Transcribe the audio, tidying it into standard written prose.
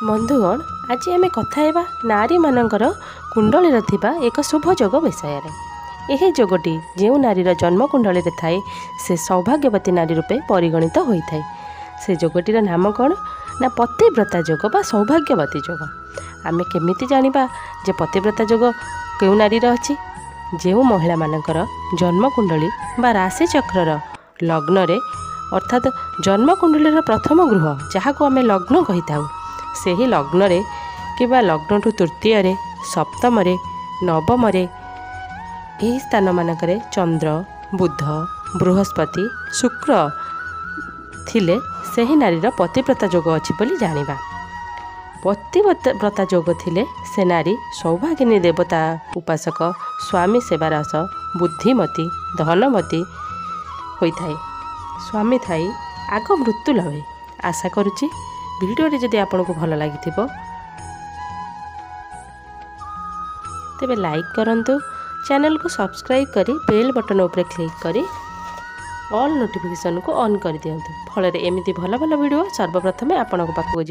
ବନ୍ଧୁଗଣ, ଆଜି ଆମେ କଥା ହେବା ନାରୀମାନଙ୍କର କୁଣ୍ଡଳୀରେ ଥିବା ଏକ ଶୁଭ ଯୋଗ ବିଷୟରେ। ଏହି ଯୋଗଟି ଯେଉଁ ନାରୀର ଜନ୍ମ କୁଣ୍ଡଳୀରେ ଥାଏ, ସେ ସୌଭାଗ୍ୟବତୀ ନାରୀ ରୂପେ ପରିଗଣିତ ହୋଇଥାଏ। ସେ ଯୋଗଟିର ନାମ କ'ଣ ନା ପତିବ୍ରତା ଯୋଗ ବା ସୌଭାଗ୍ୟବତୀ ଯୋଗ। ଆମେ କେମିତି ଜାଣିବା ଯେ ପତିବ୍ରତା ଯୋଗ କେଉଁ ନାରୀର ଅଛି? ଯେଉଁ ମହିଳାମାନଙ୍କର ଜନ୍ମକୁଣ୍ଡଳୀ ବା ରାଶିଚକ୍ରର ଲଗ୍ନରେ, ଅର୍ଥାତ୍ ଜନ୍ମକୁଣ୍ଡଳୀର ପ୍ରଥମ ଗୃହ ଯାହାକୁ ଆମେ ଲଗ୍ନ କହିଥାଉ, ସେହି ଲଗ୍ନରେ କିମ୍ବା ଲଗ୍ନଠୁ ତୃତୀୟରେ, ସପ୍ତମରେ, ନବମରେ, ଏହି ସ୍ଥାନମାନଙ୍କରେ ଚନ୍ଦ୍ର, ବୁଧ, ବୃହସ୍ପତି, ଶୁକ୍ର ଥିଲେ ସେହି ନାରୀର ପତିବ୍ରତା ଯୋଗ ଅଛି ବୋଲି ଜାଣିବା। ପତିବ୍ରତା ଯୋଗ ଥିଲେ ସେ ନାରୀ ସୌଭାଗିନୀ, ଦେବତା ଉପାସକ, ସ୍ୱାମୀ ସେବାରସ, ବୁଦ୍ଧିମତୀ, ଧନବତୀ ହୋଇଥାଏ। ସ୍ୱାମୀ ଥାଇ ଆଗ ମୃତ୍ୟୁ ଲଭେ। ଆଶା କରୁଛି ଭିଡ଼ିଓଟି ଯଦି ଆପଣଙ୍କୁ ଭଲ ଲାଗିଥିବ, ତେବେ ଲାଇକ୍ କରନ୍ତୁ, ଚ୍ୟାନେଲକୁ ସବସ୍କ୍ରାଇବ୍ କରି ବେଲ୍ ବଟନ୍ ଉପରେ କ୍ଲିକ୍ କରି ଅଲ୍ ନୋଟିଫିକେସନ୍କୁ ଅନ୍ କରିଦିଅନ୍ତୁ। ଫଳରେ ଏମିତି ଭଲ ଭଲ ଭିଡ଼ିଓ ସର୍ବପ୍ରଥମେ ଆପଣଙ୍କ ପାଖକୁ ଯିବ।